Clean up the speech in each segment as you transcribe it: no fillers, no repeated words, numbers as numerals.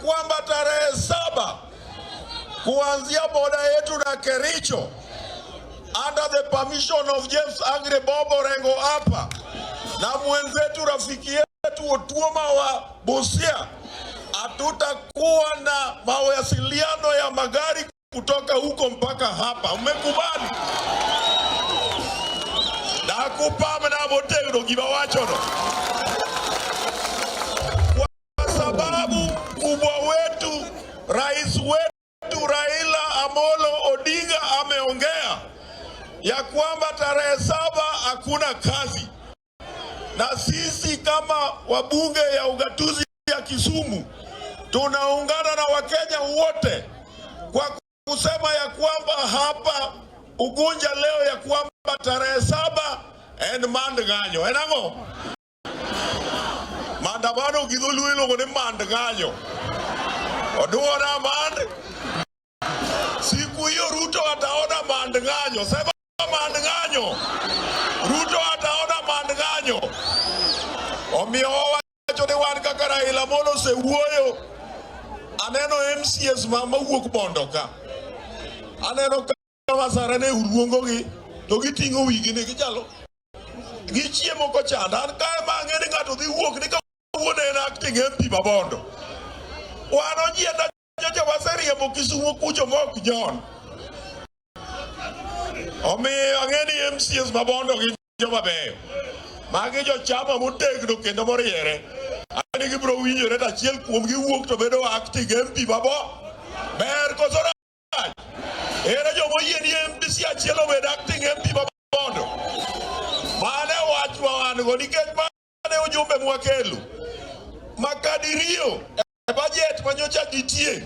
kwamba tarehe 7 kuanzia boda yetu na Kericho, under the permission of James Aggrey Bob Orengo hapa na mwenzetu rafiki yetu Otuoma wa Busia, hatutakuwa na mawasiliano ya magari kutoka huko mpaka hapa. Mmekubali? Nakupam na motegno gima wachono, kwa sababu mkubwa wetu, rais wetu Raila Amolo Odinga ameongea ya kwamba tarehe 7 hakuna kazi, na sisi kama wabunge ya ugatuzi ya Kisumu tunaungana na Wakenya wote kwa kusema ya kwamba hapa Ugunja leo ya kwamba tarehe 7 en mand ng'anyo. En ang'o? Maandamano gi dholuo iluongo ni mand ng'anyo. Oduona mand. Siku hiyo Ruto ataona mand ng'anyo. Sema mand ng'anyo. Ruto ataona mand ng'anyo. Omiyo wawacho ni wan kaka Raila Amolo osewuoyo. Aneno MCAs ma mawuok Bondo ka. Aneno ka Masara ne uluongogi to giting'o wigi ni gichalo gichiemo kochanda. An kae ma ang'e ni ng'ato dhi wuok ni kawuono en acting MP ma Bondo. Wan ojienda nyocha waseriembo Kisumu kucho mok nyon. Omiyo ang'e ni MCAs ma Bondo gin joma beyo. Magi jochama motegno kendo moriere. Ang'e ni gibiro winjore to achiel kuomgi wuok to bedo acting MP ma bo. Ber koso rach? Ere joma oyie ni MPC achiel obed acting MP ma Bondo? Mano e wach ma wan go nikech mano e ujumbe mwakelo. Makadirio e budget manyocha nitie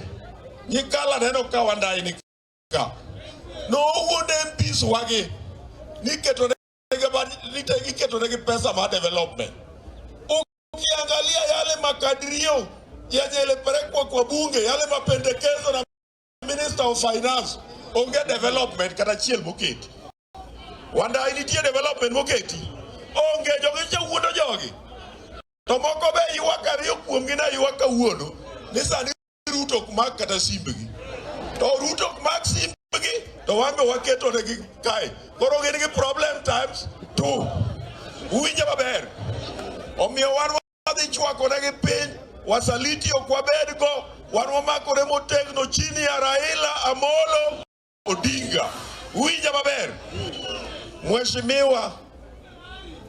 nyikala neno ka Wandayi ni ka. Nowuond MPs wagi ni iketo negi pesa mar development. Ukiangalia yale makadirio yenye ilipelekwa kwa bunge, yale mapendekezo na Minister of Finance, onge development kata achiel moketi. Wandayi, nitie development moketi? Onge. Jogi cha wuondo jogi. To moko be ywak, ariyo kuomgi ne ywak kawuono ni sani Ruto ok mak kata simbgi. To Ruto ok mak simbgi to wan be waketo negi kae. Koro gin gi problem times two. Uwinjo maber? Omiyo wan wadhi chwako negi piny, wasaliti ok wabed go, wan wamakore motegno chini ya Raila Amolo Odinga. Uwinjo maber? Mheshimiwa,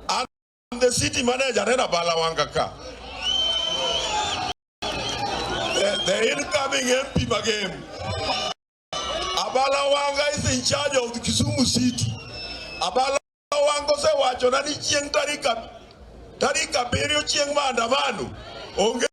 I'm the city manager, nena Bala Wanga ka. The incoming MP Magem. Abala Wanga is in charge of the Kisumu City. Abala Wanga osewachona ni chieng' tarik 7 chieng' maandamano onge.